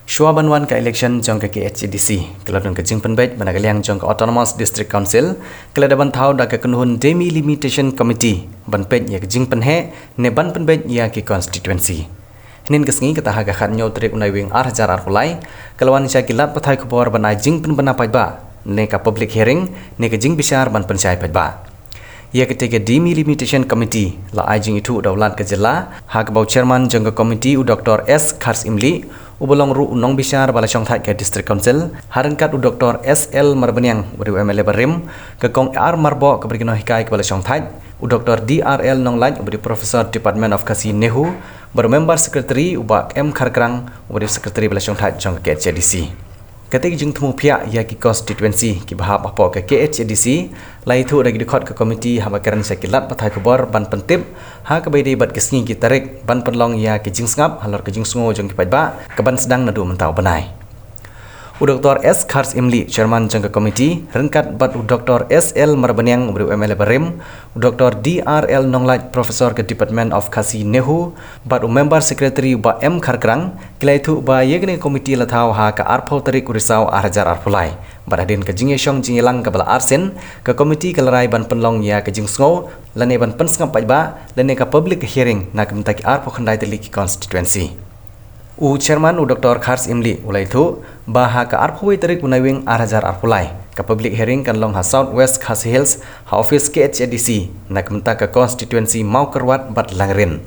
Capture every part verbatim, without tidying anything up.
Shuwa ban wan ka election jong ka K H A D C, ka la don ka jingpynbeit ba na ka liang jong ka Autonomous District Council ka la da ban thaw da ka kynhun Delimitation Committee ban peit ïa ka jingpynheh ne ban pynbeit ïa ki constituency. Hynnin ka sngi, kata ha ka khatñiew tarik u Naiwieng ar hajar arphew lai, ka la wan sha ki lad pathai khubor ban ai jingpynbna paidbah ne ka public hearing ne ka jingbishar ban pynshai paidbah. Ïa katei ka Delimitation Committee la ai jingithuh da u Lat ka jylla, ha kaba u chairman jong ka committee u Doctor S Kharsimli, uba long ruh u nongbishar ba la shongthait ka District Council, ha ryngkat u Doctor S L Marbaniang, uba dei u M L A barim, ka Kong R Marboh, kaba dei ka nonghikai kaba la shongthait, u Doctor D R L Nonglait, uba dei u Professor Department of Khasi NEHU, bad u member secretary u Bah M Kharkrang, uba dei u secretary ba la shongthait jong ka K H A D C. Katei ka jingthmu phiah ïa ki constituency kiba hap hapoh ka K H A D C la ïathuh da ki dkhot ka committee haba kren sha ki lad pathai khubor ban pyntip ha kaba ïadei bad ki sngi ki tarik ban pynlong ïa ki jingsngap halor ka jingsngew jong ki paidbah, kaban sdang naduh mynta u bnai. U Doctor S Kharsimli, chairman jong ka committee, ryngkat bad u Doctor S L Marbaniang, uba dei u M L A barim, u Doctor D R L Nonglait, professor ka Department of Khasi NEHU, bad u member secretary u Bah M Kharkrang, ki la ïathuh ba ïa kane ka committee la thaw ha ka arphew tarik u Risaw ar hajar arphew lai. Bad hadien ka jingïashong jingïalang kaba la arsien, ka committee ka la rai ban pynlong ïa ka jingsngew lane ban pynsngap paidbah lane ka public hearing na ka bynta ki arphew khyndai tylli ki constituency. U chairman u Doctor Kharsimli u la ïathuh ba ha ka arphew wei tarik u Naiwieng ar hajar arphew lai, ka public hearing kan long ha South West Khasi Hills, ha office K H A D C, na ka bynta ka constituency Mawkyrwat bad Langrin.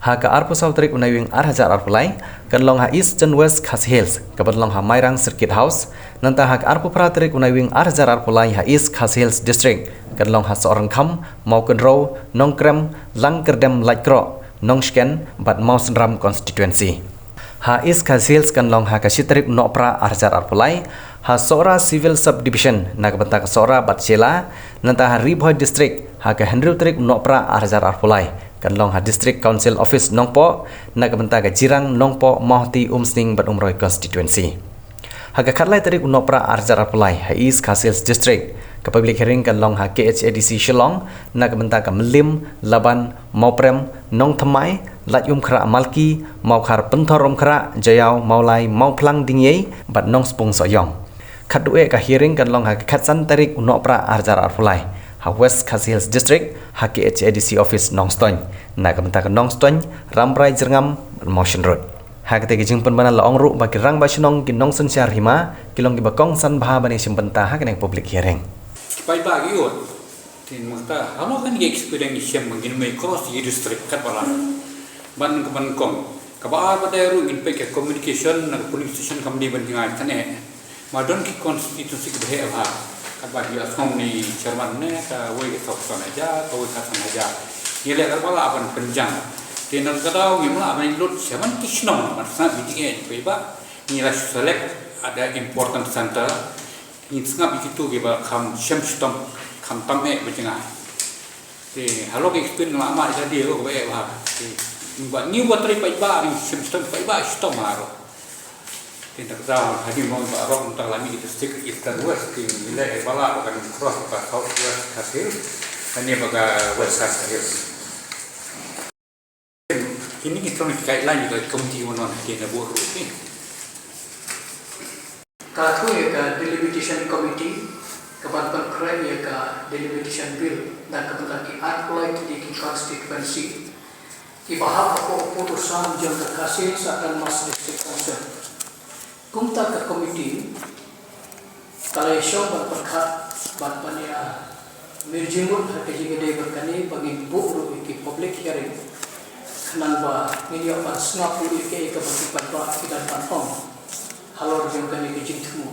Ha ka arphew saw tarik u Naiwieng ar hajar arphew lai, kan long ha Eastern West Khasi Hills, kaban long ha Mairang Circuit House. Nangta ha ka arphew phra tarik u Naiwieng ar hajar arphew lai, ha East Khasi Hills District, kan long ha Sohryngkham, Mawkynrew, Nongkrem, Langkyrdem Laitkroh, Nongshken bad Mawsynram constituency. Ha East Khasi Hills kan long ha ka shi tarik u Nohprah ar hajar arphew lai, ha Sohra Civil Subdivision, na ka bynta ka Sohra bad Shella. Nangta ha Ri Bhoi District, ha ka hynriew tarik u Nohprah ar hajar arphew lai, kan long ha District Council Office Nongpoh, na ka bynta ka Jirang, Nongpoh, Mawhati, Umsning bad Umroi constituency. Ha ka khatlai tarik u Nohprah ar hajar arphew lai, ha East Khasi Hills District, ka public hearing kan long ha K H A D C Shillong, na ka bynta ka Mylliem, Laban, Mawprem, Nongthymmai, Laitumkhrah Malki, Mawkhar Pynthorumkhrah, Jaïaw, Mawlai, Mawphlang Diengïei bad Nongspung Sohiong. Khatduh eh ka hearing kan long ha ka khatsan tarik u Nohprah ar hajar arphew lai, ha West Khasi Hills District, ha K H A D C office Nongstoiñ, na ka bynta ka Nongstoiñ, Rambrai Jyrngam bad Mawshynrut. Ha katei ka jingpynbna la ong ruh ba ki rangbah shnong, ki nongsynshar hima, ki long kiba kongsan bha ban ïashim bynta ha kane ka public hearing. Ki paidbah ki ïoh. Te mynta, ha mo kan ki experience shem ban ngin mih across ki district katba lah. Ban ka ban kong. Kaba ar ba dei ruh ngin peit ka communication na ka polling station kam dei ban jngai tane. Ma don ki constituency kiba heh bha. Katba ki la sngewthuh ni chairman ne, kawei ka saw san hajar, kawei ka san hajar. Ngi leh katba lah ban pynjah. Te na ka daw ngim lah ban lut sha man ki shnong, ban sngap ïa ki jingeh ki paidbah. Ngi la select at the important center. Ngin sngap ïa kito kiba kham shem shitom, kham tam eh ba jngai. Te halor ka experience nga la mad ïa ka dei ruh kaba eh bha. Te ba ngi ba trei paidbah, ngi shem shitom paidbah, shitom ha ruh. Te nda ka daw hadien mo ba rok nda la mih ki district Eastern West, te ngi leh ba lah ba kan cross ba South West Khasi Hills, kane ba ka West Khasi Hills. Kine ki strong guideline ka committee uno na kine buh ruh ki. Ka tu ïa ka delimitation committee ka ban pynkhreh ïa ka delimitation bill na ka bynta ki arphew lai tylli ki constituency kiba hap hapoh u pud u sam jong ka Khasi Hills Autonomous District Council. Kumta ka committee ka la ïashong ban pyrkhat bad ban ïa mir jingmut ha ka jingïadei bad kane ba ngin buh ruh ïa ki public hearing khnang ba ngin ïoh ban sngap ruh ïa kaei kaba ki paidbah ki dang ban ong halor jong kane ka jingthmu.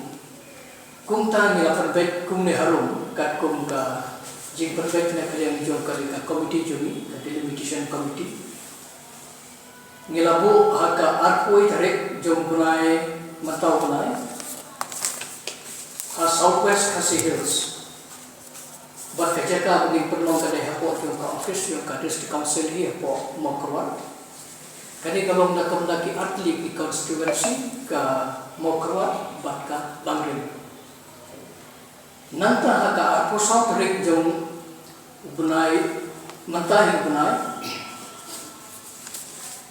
Kumta ngi la pynbeit kumne harum katkum ka jingpynbeit na ka liang jong kane ka committee jong ngi, ka delimitation committee. Ngi la buh ha ka arphew tarik jong u bnai, mynta u bnai, ha South West Khasi Hills. Bad ka jaka ba ngin pynlong ka dei hapoh jong ka office jong ka District Council hi hapoh Mawkyrwat. Kane ka long na ka bynta ki artylli ki constituency, ka Mawkyrwat bad ka Langrin. Nangta ha ka arphew saw tarik jong u bnai, mynta hi u bnai,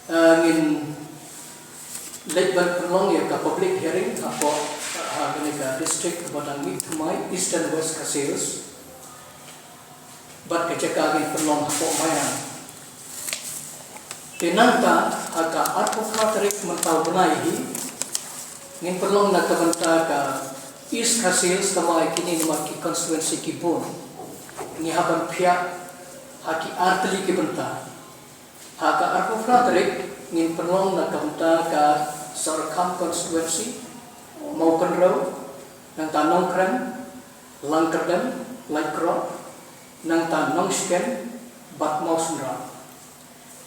eh, ngin Ban pynlong ïa ka public hearing hapoh, ha kane ka district kaba dang mih thymmai, Eastern West Khasi Hills. Bad ka jaka ngin pynlong hapoh Mairang. Te nangta ha ka arphew phra tarik mynta u bnai hi ngin pynlong na ka bynta ka East Khasi Hills, tangba ïa kine namar ki constituency ki bun, ngi hap ban phiah ha ki artylli ki bynta. Ha ka arphew phra tarik ngin pynlong na ka bynta ka Sohryngkham constituency, Mawkynrew, nangta Nongkrem, Langkyrdem, Laitkroh, nangta Nongshken bad Mawsynram.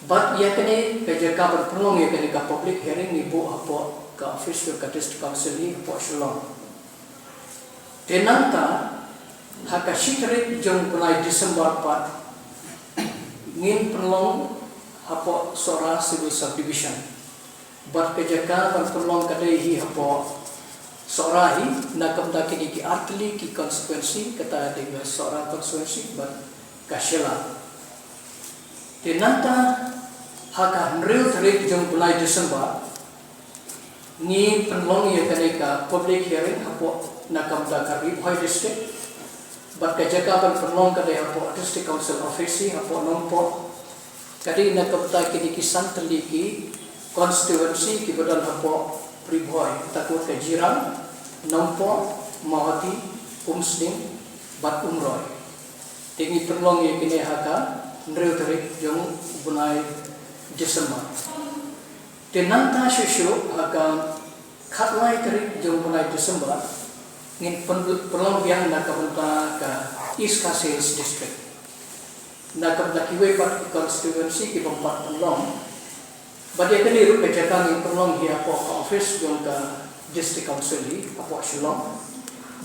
Bad ïa kane ka jaka ban pynlong ïa kane ka public hearing ngi buh hapoh ka office jong ka District Council hi hapoh Shillong. Te nangta ha ka shi tarik jong u bnai December pat ngin pynlong hapoh Sohra Civil Subdivision. Bad ka jaka ban pynlong ka dei hi hapoh Sohra hi, na ka bynta kine ki artylli ki constituency, kata dei ka Sohra constituency bad ka Shella. Te nangta ha ka hynriew tarik jong u bnai December ngi pynlong ïa kane ka public hearing hapoh, na ka bynta ka Ri Bhoi District. Bad ka jaka ban pynlong ka dei hapoh District Council Office hi hapoh Nongpoh. Ka dei na ka bynta kine ki san tylli ki constituency kiba don hapoh Ri Bhoi, kata ka mut ka Jirang, Nongpoh, Mawhati, Umsning bad Umroi. Te ngi pynlong ïa kine ha ka hynriew tarik jong u bnai December. Te nangta shuh shuh ha ka khatlai tarik jong u bnai December ngin pyn-, pynlong biang na ka bynta ka East Khasi Hills District. Na ka bynta kiwei pat ki constituency ki bym pat pynlong. Bad ïa kane ruh ka jaka ngin pynlong hi hapoh ka office jong ka District Council hi hapoh Shillong.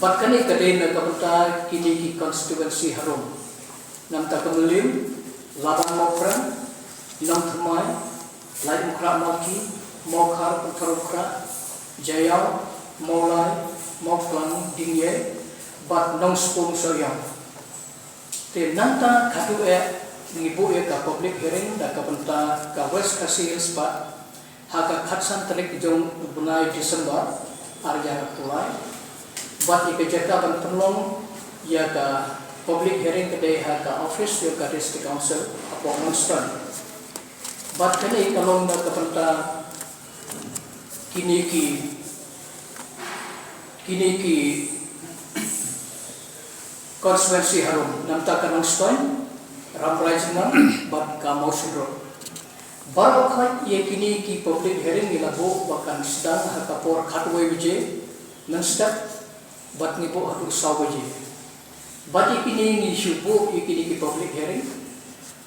Bad kane ka dei na ka bynta kine ki constituency harum. Namar ka Mylliem, Laban Mawprem, Nongthymmai, Laitumkhrah Mawki, Mawkhar Umtharum Khrah, Jaïaw, Mawlai, Mawklang Diengïei bad Nongspung Sohiong. Te nangta khatduh eh ngi buh ïa ka public hearing da ka bynta ka West Khasi Hills pat ha ka khatsan tarik jong u bnai December ar hajar arphew lai. Bad ïa ka jaka ban pynlong ïa ka public hearing ka dei ha ka office jong ka District Council hapoh Nongstoiñ. Bad kane ka long na ka bynta kine ki, kine ki constituency harum, namar ka Nongstoiñ, Rambrai Jingmam bad ka Mawshynrut. Baroh khoit ïa kine ki public hearing ngi la buh ba kan sdang ha ka por khatwei baje mynstep bad ngi buh haduh saw baje. Bad ïa kine ngi shu buh ïa kine ki public hearing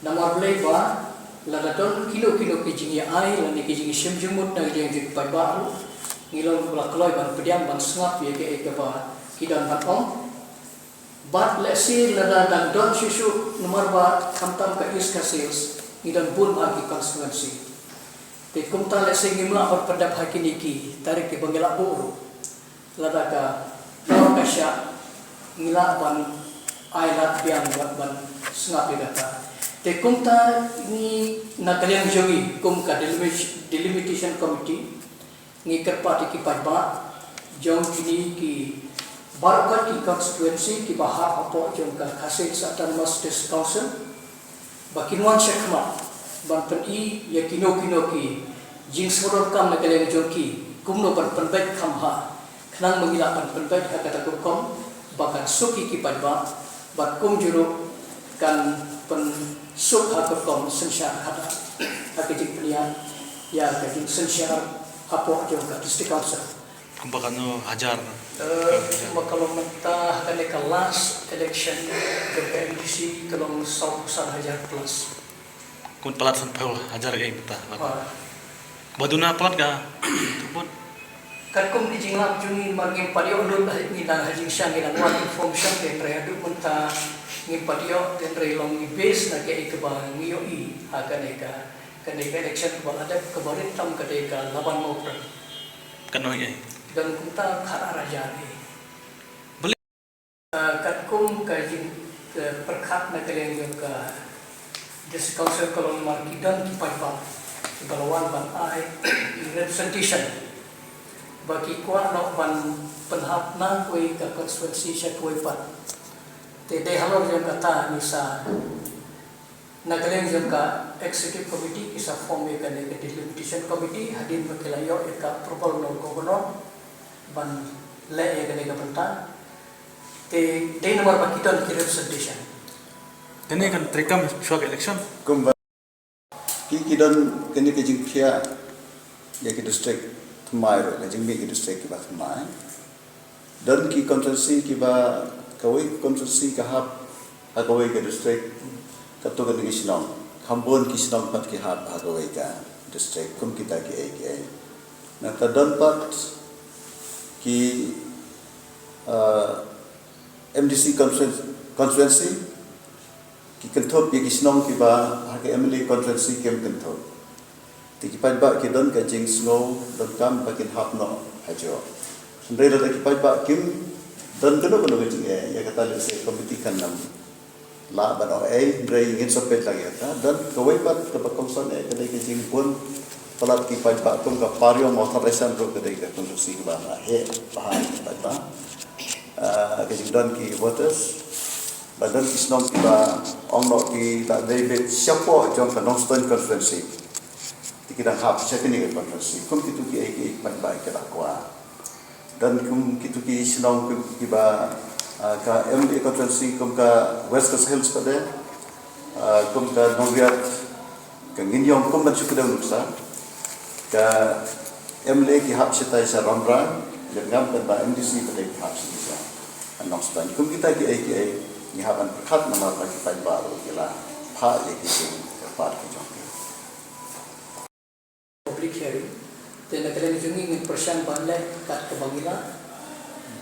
namar balei ba lada don kino kino ki jingïa-ai lane ki jingshim jingmut na ka liang jong ki paidbah ruh, ngi long ba la kloi ban pdiang ban sngap ïa kaei kaba ki don ban ong. Bad lehse lada dang don shuh shuh namar ba khamtam ka East Khasi Hills ngi don bun bha ki constituency. Te kumta lehse ngim lah ban pyndep ha kine ki tarik kiba ngi la buh ruh. Lada ka por ka shah ngi lah ban ai lad biang bad ban sngap ïa kata. Te kumta ngi na ka liang jong ngi kum ka delimit-, delimitation committee ngi kyrpad ïa ki paidbah jong kine ki baroh ki constituency kiba hap hapoh jong ka Khasi Hills Autonomous District Council ba kin wan shakhmat ban pyni ïa kino kino ki jingsngewdonkam na ka liang jong ki kumno ban pynbeit kham bha khnang ba ngi lah ban pynbeit ha kata ka rukom ba kan suk ïa ki paidbah bad kumjuh ruh kan pynsuk ha ka rukom synshar khadar ha ka jingpynïaid ïa ka jingsynshar hapoh jong ka District Council. Kumba katno hajar? Eh, kumba ka long mynta ha kane ka last election jong ka M D C ka long sawphew san hajar plus. Kum palat sanphew hajar ka mynta. Ah. Ba duna palat ka. Tubut. Katkum ki jinglap jong ngi namar ngim pat ïoh lut ha ngi dang ha jingshisha ngi dang wan inform shang te hynrei haduh mynta ngim pat ïoh te hynrei long ngi base na kaei kaba ngi ïohi ha kane ka, kane ka election kaba la dep kaba rit tam ka dei ka Laban Mawprem. Katno ïa? Don kumta khat ar hajar ïa. Ah, katkum ka jing, ka pyrkhat na ka liang jong ka District Council ka long namar ki don ki paidbah kiba la wan ban ai representation Ba ki kwah noh ban pynhap na kawei ka constituency sha kawei pat. Te dei halor jong kata ngi sa na ka liang jong ka executive committee ki sa form ïa kane ka delimitation committee hadien ba ki la ïoh ïa ka approval na u governor ban leh ïa kane ka bynta. Te dei namar ba ki don ki representation. Kane kan treikam shuwa ka election. Kumba ki ki don kane ka jingphiah ïa ki district thymmai ruh, ka jingmih ki district kiba thymmai. Don ki constituency kiba kawei ka constituency ka hap ha kawei ka district, kato kane ka shnong. Kham bun ki shnong pat ki hap ha kawei ka district, kum kita kiei kiei. Nangta don pat ki, ah, M D C constituen-, constituency, ki kynthup ïa ki shnong kiba ha ka M L A constituency kim kynthup. Te ki paidbah ki don ka jingsngew donkam ba kin hap noh hajuh. Hynrei lada ki paidbah kim don kano kano ka jingeh, ïa kata lehse committee kan ym lah ban ong ei, hynrei ngin sa peit lang ïa kata. Don kawei pat kaba kongsan eh, ka dei ka jingbun palat ki paidbah kum ka Pariong Mawthadraishan ruh ka dei ka constituency kaba nga heh bha ki paidbah. Ah, ka jingdon ki voters, ba don ki shnong kiba ong noh ki la dei beit shapoh jong ka Nongstoiñ constituency. Te ki dang hap sha kane ka constituency. Kum kito kiei kiei ki paidbah ki la kwah. Don kum kito ki shnong ki, kiba, ah, ka M L A constituency kum ka West Khasi Hills pat de, ah, kum ka Nongriat, ka Ngiñiong kum ban shu kdew nuksa. Ka M L A ki hap shatai sha Rymrai, leh ngam pat ba M D C pat de ki hap shatai sha Nongstoiñ. Kum kita kiei kiei ngi hap ban pyrkhat namar ba ki paidbah ruh ki la phah ïa ki jingkyrpad ki jong ki. Public hearing. Te na ka liang jong ngi ngin pyrshang ban leh kat kaba ngi lah.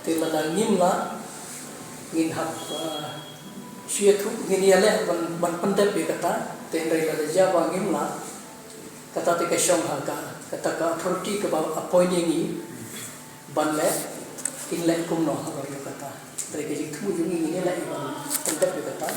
Te lada ngim lah ngin hap, ah, shu ïathuh, ngin ïaleh ban, ban pyndep ïa kata. Te hynrei lada jia ba ngim lah, kata te ka shong ha ka, kata ka authority kaba appoint ïa ngi ban leh, kin leh kumno halor ïa kata. Hynrei ka jingthmu jong ngi ngin ïaleh ban pyndep ïa kata.